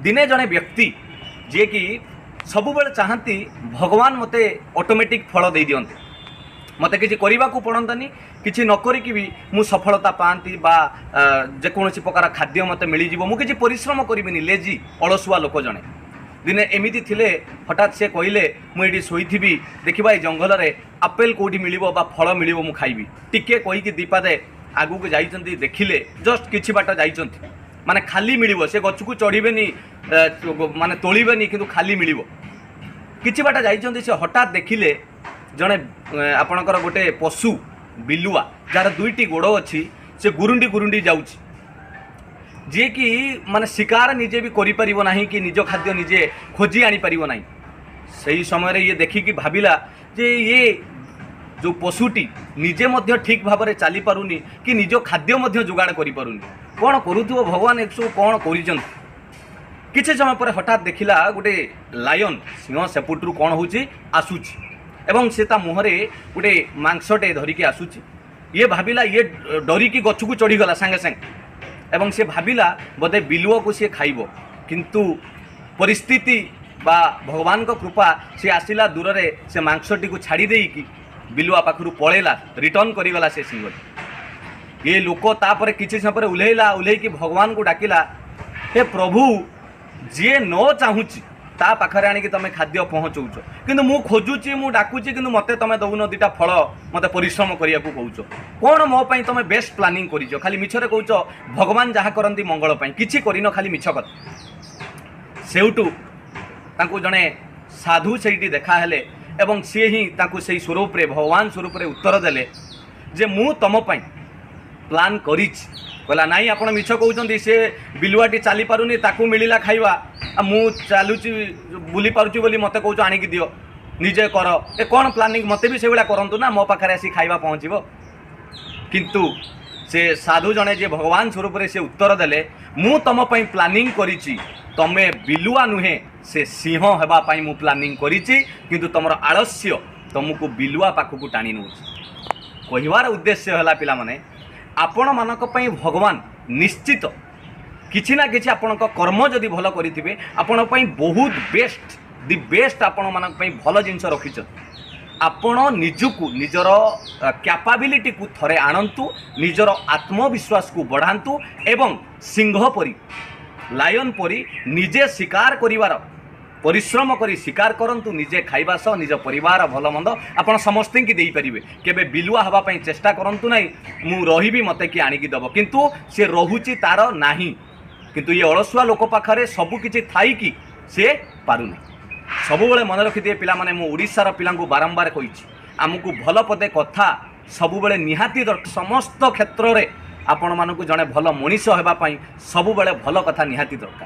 ଦିନେ ଜଣେ ବ୍ୟକ୍ତି, ଯିଏକି ସବୁବେଳେ ଚାହାନ୍ତି ଭଗବାନ ମୋତେ ଅଟୋମେଟିକ୍ ଫଳ ଦେଇଦିଅନ୍ତି, ମୋତେ କିଛି କରିବାକୁ ପଡ଼ନ୍ତାନି, କିଛି ନ କରିକି ବି ମୁଁ ସଫଳତା ପାଆନ୍ତି ବା ଯେକୌଣସି ପ୍ରକାର ଖାଦ୍ୟ ମୋତେ ମିଳିଯିବ, ମୁଁ କିଛି ପରିଶ୍ରମ କରିବିନି, ଲେଜି, ଅଳସୁଆ ଲୋକ ଜଣେ। ଦିନେ ଏମିତି ଥିଲେ, ହଠାତ୍ ସେ କହିଲେ, ମୁଁ ଏଇଠି ଶୋଇଥିବି, ଦେଖିବା ଏଇ ଜଙ୍ଗଲରେ ଆପେଲ୍ କେଉଁଠି ମିଳିବ ବା ଫଳ ମିଳିବ, ମୁଁ ଖାଇବି। ଟିକେ କହିକି ଦୁଇପାଦେ ଆଗକୁ ଯାଇଛନ୍ତି, ଦେଖିଲେ ଜଷ୍ଟ କିଛି ବାଟ ଯାଇଛନ୍ତି, ମାନେ ଖାଲି ମିଳିବ, ସେ ଗଛକୁ ଚଢ଼ିବେନି, ମାନେ ତୋଳିବେନି, କିନ୍ତୁ ଖାଲି ମିଳିବ। କିଛି ବାଟ ଯାଇଛନ୍ତି, ସେ ହଠାତ୍ ଦେଖିଲେ ଜଣେ ଆପଣଙ୍କର ଗୋଟେ ପଶୁ ବିଲୁଆ, ଯାହାର ଦୁଇଟି ଗୋଡ଼ ଅଛି, ସେ ଗୁରୁଣ୍ଡି ଗୁରୁଣ୍ଡି ଯାଉଛି, ଯିଏକି ମାନେ ଶିକାର ନିଜେ ବି କରିପାରିବ ନାହିଁ କି ନିଜ ଖାଦ୍ୟ ନିଜେ ଖୋଜି ଆଣିପାରିବ ନାହିଁ। ସେହି ସମୟରେ ଇଏ ଦେଖିକି ଭାବିଲା ଯେ ଇଏ ଯେଉଁ ପଶୁଟି ନିଜେ ମଧ୍ୟ ଠିକ୍ ଭାବରେ ଚାଲିପାରୁନି କି ନିଜ ଖାଦ୍ୟ ମଧ୍ୟ ଯୋଗାଡ଼ କରିପାରୁନି, କ'ଣ କରୁଥିବ? ଭଗବାନ ଏସବୁ କ'ଣ କରିଛନ୍ତି? କିଛି ସମୟ ପରେ ହଠାତ୍ ଦେଖିଲା ଗୋଟେ ଲାୟନ୍, ସିଂହ ସେପଟରୁ କ'ଣ ହେଉଛି, ଆସୁଛି ଏବଂ ସେ ତା ମୁହଁରେ ଗୋଟେ ମାଂସଟେ ଧରିକି ଆସୁଛି। ଇଏ ଭାବିଲା, ଇଏ ଡରିକି ଗଛକୁ ଚଢ଼ିଗଲା ସାଙ୍ଗେ ସାଙ୍ଗେ ଏବଂ ସେ ଭାବିଲା ବୋଧେ ବିଲୁଆକୁ ସିଏ ଖାଇବ। କିନ୍ତୁ ପରିସ୍ଥିତି ବା ଭଗବାନଙ୍କ କୃପା, ସେ ଆସିଲା ଦୂରରେ, ସେ ମାଂସଟିକୁ ଛାଡ଼ି ଦେଇକି ବିଲୁଆ ପାଖରୁ ପଳେଇଲା, ରିଟର୍ଣ୍ଣ କରିଗଲା ସେ ସିଂହଟି। ଏ ଲୋକ ତାପରେ କିଛି ସମୟ ପରେ ଓହ୍ଲେଇଲା, ଓହ୍ଲେଇକି ଭଗବାନଙ୍କୁ ଡାକିଲା, ହେ ପ୍ରଭୁ, ଯିଏ ନ ଚାହୁଁଛି ତା ପାଖରେ ଆଣିକି ତମେ ଖାଦ୍ୟ ପହଞ୍ଚଉଛ, କିନ୍ତୁ ମୁଁ ଖୋଜୁଛି, ମୁଁ ଡାକୁଛି, କିନ୍ତୁ ମୋତେ ତମେ ଦଉନ ଦୁଇଟା ଫଳ, ମୋତେ ପରିଶ୍ରମ କରିବାକୁ କହୁଛ। କ'ଣ ମୋ ପାଇଁ ତମେ ବେଷ୍ଟ ପ୍ଲାନିଂ କରିଛ? ଖାଲି ମିଛରେ କହୁଛ ଭଗବାନ ଯାହା କରନ୍ତି ମଙ୍ଗଳ ପାଇଁ, କିଛି କରିନ, ଖାଲି ମିଛ କଥା। ସେଇଠୁ ତାଙ୍କୁ ଜଣେ ସାଧୁ ସେଇଠି ଦେଖାହେଲେ ଏବଂ ସିଏ ହିଁ ତାଙ୍କୁ ସେଇ ସ୍ୱରୂପରେ, ଭଗବାନ ସ୍ୱରୂପରେ ଉତ୍ତର ଦେଲେ ଯେ ମୁଁ ତମ ପାଇଁ ପ୍ଲାନ୍ କରିଛି। କହିଲା, ନାଇଁ, ଆପଣ ମିଛ କହୁଛନ୍ତି, ସେ ବିଲୁଆଟି ଚାଲିପାରୁନି, ତାକୁ ମିଳିଲା ଖାଇବା, ଆଉ ମୁଁ ଚାଲୁଛି, ବୁଲି ପାରୁଛି ବୋଲି ମୋତେ କହୁଛ ଆଣିକି ଦିଅ, ନିଜେ କର। ଏ କ'ଣ ପ୍ଲାନିଂ? ମୋତେ ବି ସେଇଭଳିଆ କରନ୍ତୁ ନା, ମୋ ପାଖରେ ଆସି ଖାଇବା ପହଞ୍ଚିବ। କିନ୍ତୁ ସେ ସାଧୁ ଜଣେ ଯିଏ ଭଗବାନ ସ୍ୱରୂପରେ, ସେ ଉତ୍ତର ଦେଲେ, ମୁଁ ତମ ପାଇଁ ପ୍ଲାନିଂ କରିଛି, ତମେ ବିଲୁଆ ନୁହେଁ, ସେ ସିଂହ ହେବା ପାଇଁ ମୁଁ ପ୍ଲାନିଂ କରିଛି, କିନ୍ତୁ ତମର ଆଳସ୍ୟ ତମକୁ ବିଲୁଆ ପାଖକୁ ଟାଣି ନେଉଛି। କହିବାର ଉଦ୍ଦେଶ୍ୟ ହେଲା ପିଲାମାନେ, ଆପଣମାନଙ୍କ ପାଇଁ ଭଗବାନ ନିଶ୍ଚିତ କିଛି ନା କିଛି, ଆପଣଙ୍କ କର୍ମ ଯଦି ଭଲ କରିଥିବେ, ଆପଣଙ୍କ ପାଇଁ ବହୁତ ବେଷ୍ଟ, the best ଆପଣମାନଙ୍କ ପାଇଁ ଭଲ ଜିନିଷ ରଖିଛନ୍ତି। ଆପଣ ନିଜକୁ, ନିଜର କ୍ୟାପାବିଲିଟିକୁ ଥରେ ଆଣନ୍ତୁ, ନିଜର ଆତ୍ମବିଶ୍ୱାସକୁ ବଢ଼ାନ୍ତୁ ଏବଂ ସିଂହ ପରି, ଲାୟନ୍ ପରି ନିଜେ ଶିକାର କରିବାର ପରିଶ୍ରମ କରି ଶିକାର କରନ୍ତୁ। ନିଜେ ଖାଇବା ସହ ନିଜ ପରିବାର ଭଲ ମନ୍ଦ ଆପଣ ସମସ୍ତଙ୍କୁ ଦେଇପାରିବେ। କେବେ ବିଲୁଆ ହେବା ପାଇଁ ଚେଷ୍ଟା କରନ୍ତୁ ନାହିଁ, ମୁଁ ରହିବି, ମୋତେ କିଏ ଆଣିକି ଦେବ। କିନ୍ତୁ ସେ ରହୁଛି, ତାର ନାହିଁ, କିନ୍ତୁ ଇଏ ଅଳସୁଆ ଲୋକ ପାଖରେ ସବୁ କିଛି ଥାଇକି ସେ ପାରୁନି। ସବୁବେଳେ ମନେ ରଖିଥିବେ ପିଲାମାନେ, ମୁଁ ଓଡ଼ିଶାର ପିଲାଙ୍କୁ ବାରମ୍ବାର କହିଛି, ଆମକୁ ଭଲ ପଦେ କଥା ସବୁବେଳେ ନିହାତି ଦରକାର। ସମସ୍ତ କ୍ଷେତ୍ରରେ ଆପଣମାନଙ୍କୁ ଜଣେ ଭଲ ମଣିଷ ହେବା ପାଇଁ ସବୁବେଳେ ଭଲ କଥା ନିହାତି ଦରକାର।